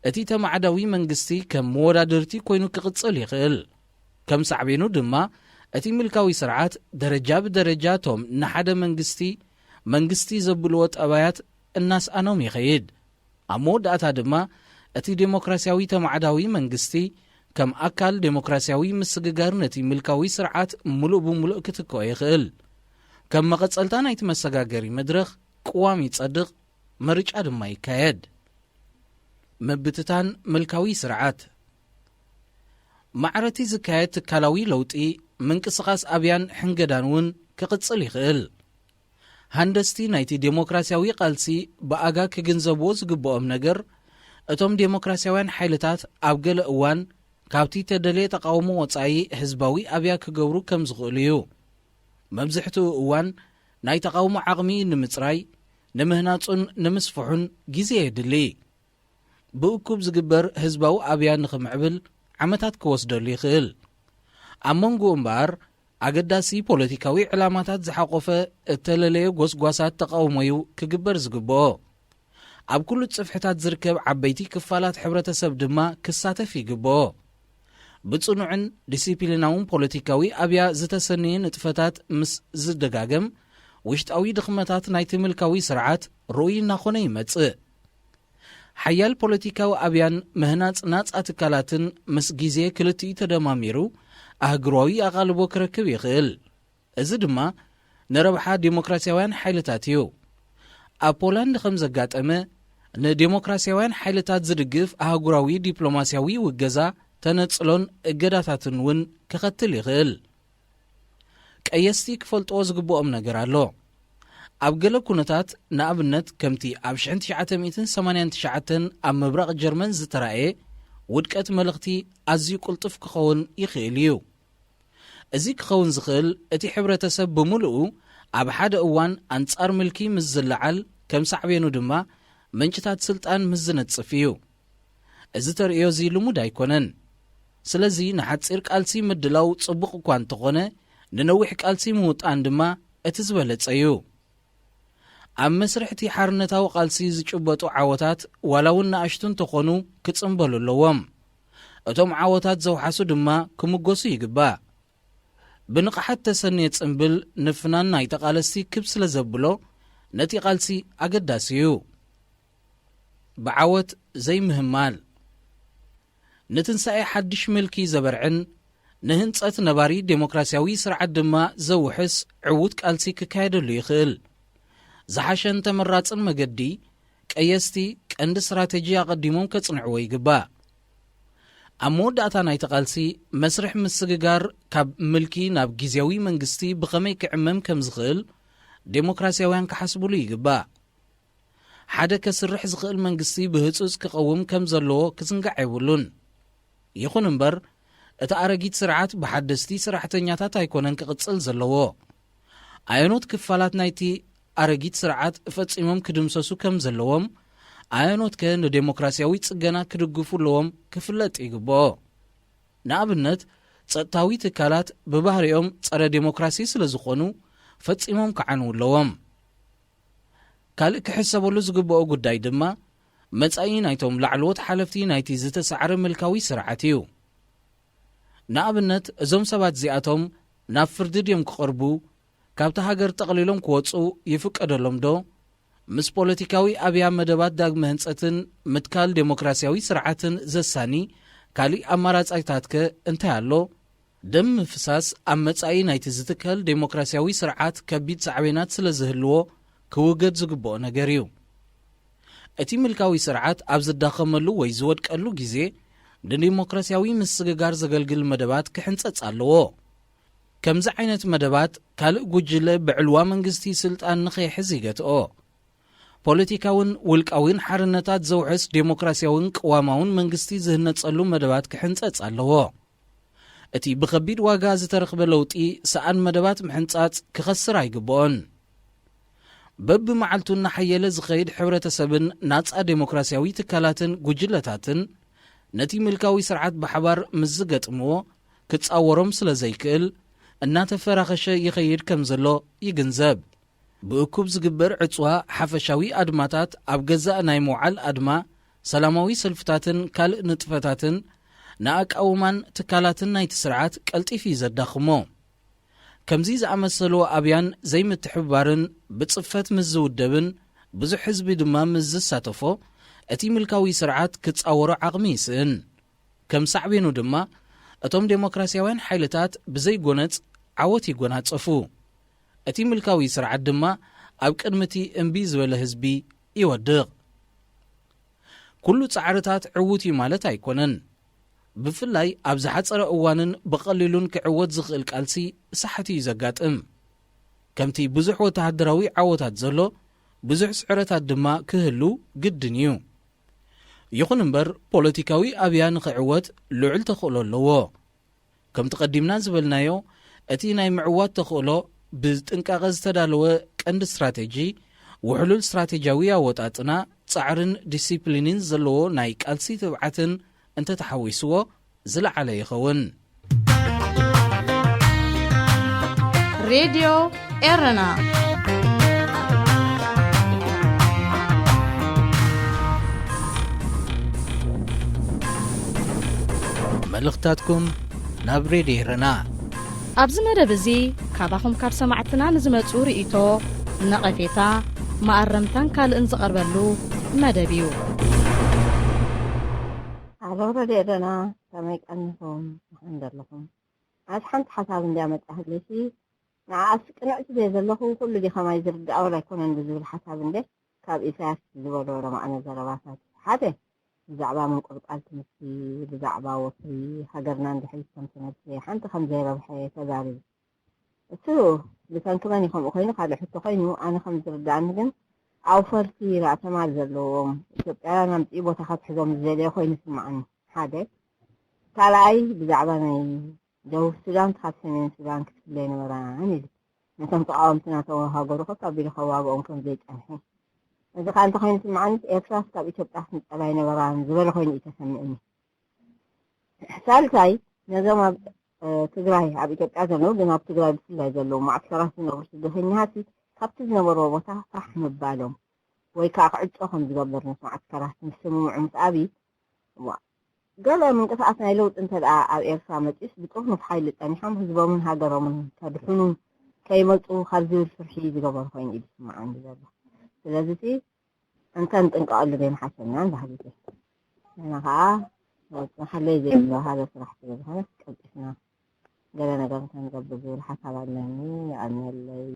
እቲ ተማዓዳዊ መንግስቲ ከም መወዳድርቲ ኮይኑ ክቕጽል ይኽእል። ከም ሳዕቤኑ ድማ፣ እቲ ምልካዊ ስርዓት ደረጃ ብደረጃ እቶም ንሓደ መንግስቲ መንግስቲ ዘብልዎ ጠባያት እናስኣኖም ይኸይድ። ኣብ መወዳእታ ድማ፣ እቲ ዴሞክራሲያዊ ተማዓዳዊ መንግስቲ ከም ኣካል ዴሞክራሲያዊ ምስግጋር ነቲ ምልካዊ ስርዓት ምሉእ ብምሉእ ክትክኦ ይኽእል። ከም መቐጸልታ ናይቲ መሰጋገሪ መድረኽ ቅዋም ይጸድቕ፣ ምርጫ ድማ ይካየድ። ምብትታን ምልካዊ ስርዓት። ማዕረቲ ዝካየድ ትካላዊ ለውጢ፣ ምንቅስቓስ ኣብያን ሕንገዳን እውን ክቕጽል ይኽእል። ሃንደስቲ ናይቲ ዴሞክራሲያዊ ቃልሲ ብኣጋ ክግንዘብዎ ዝግብኦም ነገር፣ እቶም ዴሞክራሲያውያን ሓይልታት ኣብ ገለ እዋን ካብቲ ተደልየ ተቓውሞ ወጻኢ ህዝባዊ ኣብያ ክገብሩ ከም ዝኽእሉ እዩ። መብዝሕትኡ እዋን ናይ ተቓውሞ ዓቕሚ ንምጽራይ፣ ንምህናጹን ንምስፍሑን ግዜ የድሊ። ብእኩብ ዝግበር ህዝባዊ ኣብያ ንኽምዕብል ዓመታት ክወስደሉ ይኽእል። ኣብ መንጎኡ እምበኣር፣ ኣገዳሲ ፖለቲካዊ ዕላማታት ዝሓቖፈ እተለለየ ጎስጓሳት ተቓውሞ'ዩ ክግበር ዝግብኦ። ኣብ ኩሉ ጽፍሕታት ዝርከብ ዓበይቲ ክፋላት ሕብረተሰብ ድማ ክሳተፍ ይግብኦ። ብጽኑዕን ዲሲፕሊናውን ፖለቲካዊ ኣብያ ዝተሰነየ ንጥፈታት ምስ ዝደጋገም፣ ውሽጣዊ ድኽመታት ናይቲ ምልካዊ ስርዓት ርኡይ እናኾነ ይመጽእ። ሓያል ፖለቲካዊ ኣብያን ምህናጽ ናጻ ትካላትን ምስ ግዜ ክልቲኡ ተደማሚሩ ኣህጉራዊ ኣቓልቦ ክረክብ ይኽእል። እዚ ድማ ንረብሓ ዴሞክራሲያውያን ሓይልታት እዩ። ኣብ ፖላንድ ከም ዘጋጠመ፣ ንዴሞክራሲያውያን ሓይልታት ዝድግፍ ኣህጉራዊ ዲፕሎማሲያዊ ውገዛ፣ ተነጽሎን እገዳታትን እውን ከኸትል ይኽእል። ቀየስቲ ክፈልጥዎ ዝግብኦም ነገር ኣሎ። ኣብ ገለ ኩነታት፣ ንኣብነት ከምቲ ኣብ ሽሕን ትሽዓተ ሚእትን ሰማንያን ትሽዓተን ኣብ ምብራቕ ጀርመን ዝተራእየ ውድቀት መልእኽቲ ኣዝዩ ቅልጡፍ ክኸውን ይኽእል እዩ። እዚ ክኸውን ዝኽእል፣ እቲ ሕብረተሰብ ብምሉኡ ኣብ ሓደ እዋን ኣንጻር ምልኪ ምስ ዝለዓል፣ ከም ሳዕቤኑ ድማ ምንጭታት ስልጣን ምስ ዝነጽፍ እዩ። እዚ ተርእዮ እዚ ልሙድ ኣይኮነን። ስለዚ ንሓጺር ቃልሲ ምድላው ጽቡቕ እኳ እንተኾነ፣ ንነዊሕ ቃልሲ ምውጣን ድማ እቲ ዝበለጸ እዩ። ኣብ መስርሕ እቲ ሓርነታዊ ቃልሲ ዝጭበጡ ዓወታት ዋላ እውን ንኣሽቱ እንተኾኑ ክጽንበሉ ኣለዎም። እቶም ዓወታት ዘውሓሱ ድማ ክምጎሱ ይግባእ። ብንቕሓት ተሰንየ ጽምብል ንፍናን ናይ ተቓለስቲ ክብ ስለ ዘብሎ ነቲ ቃልሲ ኣገዳሲ እዩ። ብዓወት ዘይምህማል። ንትንሳኤ ሓድሽ ምልኪ ዘበርዕን ንህንጸት ነባሪ ዴሞክራሲያዊ ስርዓት ድማ ዘውሕስ ዕዉት ቃልሲ ክካየደሉ ይኽእል። ዝሓሸን ተመራጽን መገዲ ቀየስቲ ቀንዲ ስትራተጂ ኣቐዲሞም ከጽንዕዎ ይግባእ። ኣብ መወዳእታ ናይቲ ቃልሲ መስርሕ ምስግጋር ካብ ምልኪ ናብ ግዜያዊ መንግስቲ ብኸመይ ክዕመም ከም ዝኽእል ዴሞክራሲያውያን ክሓስብሉ ይግባእ። ሓደ ከስርሕ ዝኽእል መንግስቲ ብህጹጽ ክቐውም ከም ዘለዎ ክዝንጋዕ የብሉን። ይኹን እምበር፣ እቲ ኣረጊት ስርዓት ብሓደስቲ ሰራሕተኛታት ኣይኮነን ክቕጽል ዘለዎ። ኣየኖት ክፋላት ናይቲ ኣረጊት ስርዓት ፈጺሞም ክድምሰሱ ከም ዘለዎም፣ ኣየኖትከ ንዴሞክራሲያዊ ጽገና ክድግፉ ኣለዎም ክፍለጥ ይግብኦ። ንኣብነት፣ ጸጥታዊ ትካላት ብባህሪኦም ጸረ ዴሞክራሲ ስለ ዝኾኑ፣ ፈጺሞም ክዓንዉ ኣለዎም። ካልእ ክሕሰበሉ ዝግብኦ ጉዳይ ድማ፣ መጻኢ ናይቶም ላዕለዎት ሓለፍቲ ናይቲ ዝተሳዕረ ምልካዊ ስርዓት እዩ። ንኣብነት፣ እዞም ሰባት እዚኣቶም ናብ ፍርዲ ድዮም ክቐርቡ? ካብታ ሃገር ጠቕሊሎም ክወጹ ይፍቀደሎም ዶ? ምስ ፖለቲካዊ ኣብያ መደባት ዳግመ ህንጸትን ምትካል ዴሞክራሲያዊ ስርዓትን ዘሳኒ ካልእ ኣማራጺታትከ እንታይ ኣሎ? ደም ምፍሳስ ኣብ መጻኢ ናይቲ ዝትከል ዴሞክራሲያዊ ስርዓት ከቢድ ሳዕቤናት ስለ ዝህልዎ ክውገድ ዝግብኦ ነገር እዩ። እቲ ምልካዊ ስርዓት ኣብ ዝዳኸመሉ ወይ ዝወድቀሉ ግዜ ንዴሞክራሲያዊ ምስግጋር ዘገልግል መደባት ክሕንጸጽ ኣለዎ። ከምዚ ዓይነት መደባት ካልእ ጉጅለ ብዕልዋ መንግስቲ ስልጣን ንኸይሕዝ ይገትኦ። ፖለቲካውን ውልቃውን ሓርነታት ዘውሕስ ዴሞክራሲያውን ቅዋማውን መንግስቲ ዝህነጸሉ መደባት ክሕንጸጽ ኣለዎ። እቲ ብኸቢድ ዋጋ ዝተረኽበ ለውጢ ሰኣን መደባት ምሕንጻጽ ክኸስር ኣይግብኦን። በብመዓልቱ እናሓየለ ዝኸይድ ሕብረተሰብን ናጻ ዴሞክራሲያዊ ትካላትን ጉጅለታትን ነቲ ምልካዊ ስርዓት ብሓባር ምስ ዝገጥምዎ ክጻወሮም ስለ ዘይክእል እናተፈራኸሸ ይኸይድ ከም ዘሎ ይግንዘብ። ብእኩብ ዝግበር ዕጽዋ ሓፈሻዊ ኣድማታት ኣብ ገዛእ ናይ ምውዓል ኣድማ፣ ሰላማዊ ሰልፍታትን ካልእ ንጥፈታትን ንኣቃውማን ትካላትን ናይቲ ስርዓት ቀልጢፍ እዩ ዘዳኽሞ። ከምዚ ዝኣመሰሉ ኣብያን ዘይምትሕብባርን ብጽፈት ምስ ዝውደብን ብዙሕ ህዝቢ ድማ ምስ ዝሳተፎ እቲ ምልካዊ ስርዓት ክጻወሮ ዓቕሚ ይስእን። ከም ሳዕቤኑ ድማ እቶም ዴሞክራሲያውያን ሓይልታት ብዘይ ጎነጽ ዓወት ይጎናጸፉ። እቲ ምልካዊ ስርዓት ድማ ኣብ ቅድሚ እቲ እምቢ ዝበለ ህዝቢ ይወድቕ። ኩሉ ጻዕርታት ዕዉት እዩ ማለት ኣይኮነን። ብፍላይ ኣብ ዝሓጸረ እዋንን ብቐሊሉን ክዕወት ዝኽእል ቃልሲ ሳሕቲ እዩ ዘጋጥም። ከምቲ ብዙሕ ወተሃደራዊ ዓወታት ዘሎ፣ ብዙሕ ስዕረታት ድማ ክህሉ ግድን እዩ። ይኹን እምበር፣ ፖለቲካዊ ኣብያ ንኽዕወት ልዑል ተኽእሎ ኣለዎ። ከምቲ ቀዲምና ዝበልናዮ፣ እቲ ናይ ምዕዋት ተኽእሎ ብጥንቃቐ ዝተዳለወ ቀንዲ ስትራተጂ፣ ውሕሉል ስትራተጂያዊ ኣወጣጥና፣ ጻዕርን ዲሲፕሊንን ዘለዎ ናይ ቃልሲ ትብዓትን እንተተሓዊስዎ ዝለዓለ ይኸውን። ሬድዮ ኤረና። መልእኽታትኩም ናብ ሬድዮ ኤረና። ኣብዚ መደብ እዚ ካባኹም ካብ ሰማዕትና ንዝመጹ ርእይቶ፣ ነቐፌታ፣ መኣረምታን ካልእን ዝቐርበሉ መደብ እዩ። ኣሎ ሬድዮ ኤረና፣ ከመይ ቀኒኹም? ደሓን ዶ ኣለኹም? ኣስ ሓንቲ ሓሳብ እንድያ መጻ ህልሲ፣ ንዓኣስ ቅንዕቲ ዘይ ዘለኹ፣ ኩሉ ዲ ከማይ ዝርዳእ ወላ ኣይኮነን ብዝብል ሓሳብ እንደ ካብ ኢሳያስ ዝበሎ ለማዕነ ዘረባታት ሓደ ብዛዕባ ምንቁልቃል ትምህርቲ፣ ብዛዕባ ወፍሪ ሃገርና እንድሕር ዝተንተነሲ ሓንቲ ከም ዘይረብሐ ተዛሪቡ። እሱ ብሰንኪ መን እዩ ከምኡ ኮይኑ ካልእ ሕቶ ኮይኑ፣ ኣነ ከም ዝርዳእኒ ግን ኣውፈርቲ ራእሰማል ዘለዎም ኢትዮጵያውያን ኣምፅኡ ቦታ ከትሕዞም ዝደለየ ኮይኑ ይስማዓኒ። ሓደ ካልኣይ ብዛዕባ ናይ ደቡብ ሱዳን ካብ ሰሜን ሱዳን ክትፍለ ኣይነበራን ኢሉ። ነቶም ተቓወምቲ ናተው ሃገሩ ከፍ ኣቢሉ ከዋግኦም ከም ዘይጸንሐ። እዚ ከኣ እንተኾይኑ ስምዓኒስ ኤርትራስ ካብ ኢትዮጵያ ክትንጸል ኣይነበራን ዝበለ ኮይኑ እዩ ተሰሚዑኒ። ሳልሳይ ነዞም ኣብ ትግራይ ኣብ ኢትዮጵያ ዘለዉ ግን ኣብ ትግራይ ብፍላይ ዘለዉ ማዕስከራት ዝነብሩ ስደተኛታት ካብቲ ዝነበርዎ ቦታ ፋሕ ምባሎም ወይ ከዓ ክዕጾ ከም ዝገበር ምስ ማዕስከራት ምስምምዑ ምስ ኣብይ እዋ ገለ ምንቅስቃስ ናይ ለውጢ እንተ ደኣ ኣብ ኤርትራ መጺኡስ ብጥርኑፍ ሓይሊ ጸኒሖም ህዝቦምን ሃገሮምን ከድሕኑ ከይመጹ ካብ ዝብል ፍርሒ ዝገበሩ ኮይኑ እዩ ዝስምዓኒ ዘሎ። ስለዚ እቲ እንተ ንጥንቀቐሉ ዘይምሓሸና ንባህሊት ንሕና ከዓ መሓለይ ዘይብሎ ሃገር ስራሕ ስለ ዝኾነ ቀልጢፍና ገለ ነገር እንተንገብር ዝብል ሓሳብ ኣለኒ። የቐንየለይ።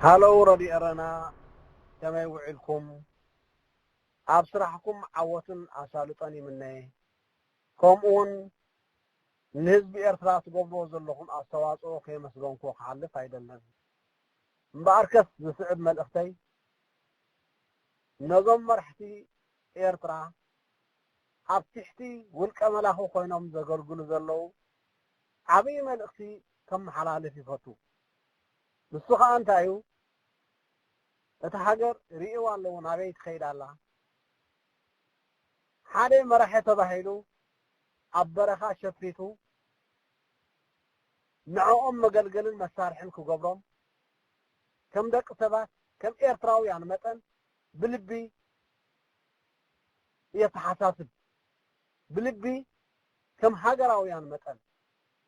ሃለው ረድዮ ኤረና ከመይ ውዒልኩም? ኣብ ስራሕኩም ዓወትን ኣሳልጦን ይምነ። ከምኡውን ንህዝቢ ኤርትራ ትገብርዎ ዘለኹም ኣስተዋፅኦ ከየመስገንኩ ክሓልፍ ኣይደልን። እምበኣርከስ ዝስዕብ መልእኽተይ ነዞም መራሕቲ ኤርትራ ኣብ ትሕቲ ውልቀ መላኺ ኮይኖም ዘገልግሉ ዘለዉ ዓብዪ መልእኽቲ ከመሓላልፍ ይፈቱ። ንሱ ኸኣ እንታይ እዩ? እታ ሃገር ርእይዋ ኣለዎ ናበይ ትኸይድ ኣላ። ሓደ መራሒ ተባሂሉ ኣብ በረኻ ሸፊቱ ንዕኦም መገልገልን መሳርሕን ክገብሮም ከም ደቂ ሰባት ከም ኤርትራውያን መጠን ብልቢ የተሓሳስብ። ብልቢ ከም ሃገራውያን መጠን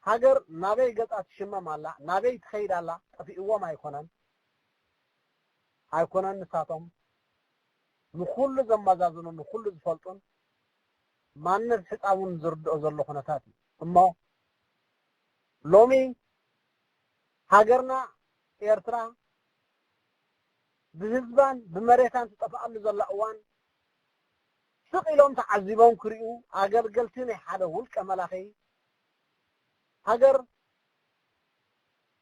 ሃገር ናበይ ገጻ ትሽመም ኣላ ናበይ ትኸይድ ኣላ ጠፊእዎም ኣይኮነን። ኣይኮነን ንሳቶም ንኹሉ ዘመዛዝኑን ንኹሉ ዝፈልጡን ማንነት ሕጻቡን ዝርድኦ ዘሎ ኩነታት እዩ እሞ ሎሚ ሃገርና ኤርትራ ብህዝባን ብመሬታን ትጠፍኣሉ ዘላ እዋን ስቕ ኢሎም ተዓዚቦም ክሪኡ ኣገልገልቲ ናይ ሓደ ውልቀ መላኺ ሃገር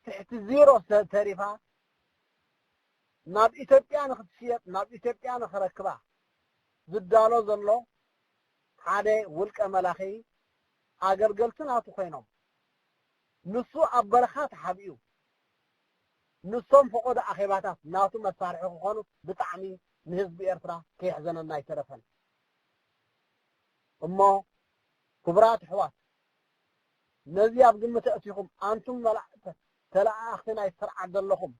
ትሕቲ ዜሮ ተሪፋ ናብ ኢትዮጵያ ንክትሽየጥ ናብ ኢትዮጵያ ንክረክባ ዝዳሎ ዘሎ ሓደ ውልቀ መላኺ ኣገልገልቲ ናቱ ኮይኖም ንሱ ኣብ በረኻ ተሓቢኡ ንሶም ፈቐዶ ኣኼባታት ናቱ መሳርሒ ክኾኑ ብጣዕሚ ንህዝቢ ኤርትራ ከየሕዘነና ኣይተረፈን። እሞ ክቡራት ኣሕዋት ነዚ ኣብ ግምት ኣእቲኹም ኣንቱም መላእክተ ተለኣኣኽቲ ናይ ስርዓት ዘለኹም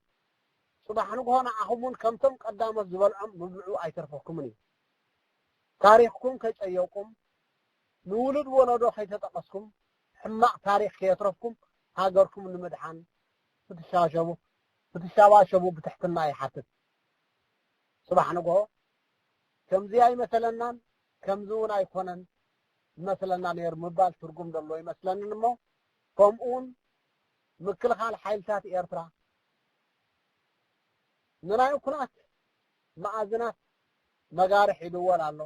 ጽባሕ ንግሆ ንዓኹም እውን ከምቶም ቀዳሞት ዝበልዖም ምብልዑ ኣይተርፈኩምን እዩ። ታሪኽኩም ከይጸየውኩም ንውሉድ ወለዶ ከይተጠቐስኩም ሕማቕ ታሪኽ ከየትረፍኩም ሃገርኩም ንምድሓን ክትሻሸቡ ክትሻባሸቡ ብትሕትና ይሓትት። ጽባሕ ንግሆ ከምዚ ኣይመሰለናን ከምዚ እውን ኣይኮነን ይመስለና ነይሩ ምባል ትርጉም ዘለዎ ይመስለንን እሞ ከምኡ እውን ምክልኻል ሓይልታት ኤርትራ ንናይ ኩናት መኣዝናት መጋርሕ ይድወል ኣሎ።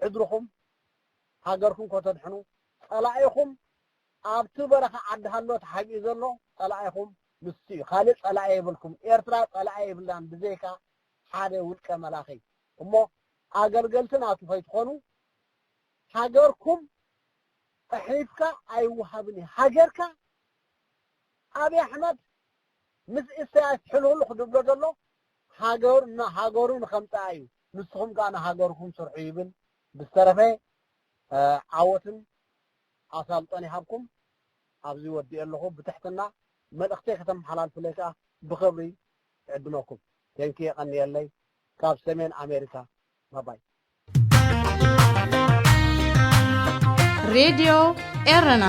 ሕድርኹም ሃገርኩም ከተድሕኑ ጸላኢኹም ኣብቲ በረኻ ዓዲ ሃሎ ተሓቢኡ ዘሎ ጸላኢኹም ንሱ እዩ። ካልእ ጸላኢ የብልኩም። ኤርትራ ጸላኢ የብላን ብዘይካ ሓደ ውልቀ መላኺ። እሞ ኣገልገልቲ ናቱ ከይትኾኑ፣ ሃገርኩም ኣሕሊፍካ ኣይወሃብን እዩ። ሃገርካ ኣብይ ኣሕመድ ምስ ኢሳያስ ሕልሁሉ ክድብሎ ዘሎ ሃገሩ ሃገሩ ንኸምጽኣ እዩ። ንስኹም ከኣ ንሃገርኩም ስርሑ ይብል። ብዝተረፈ ዓወትን ኣሳልጦን ይሃብኩም። ኣብዚ ወዲኤ ኣለኹ። ብትሕትና መልእኽተይ ከተመሓላልፉለይ ከኣ ብኽብሪ እዕድመኩም። ቴንኪ፣ የቐንየለይ። ካብ ሰሜን ኣሜሪካ፣ ባባይ። ሬድዮ ኤረና።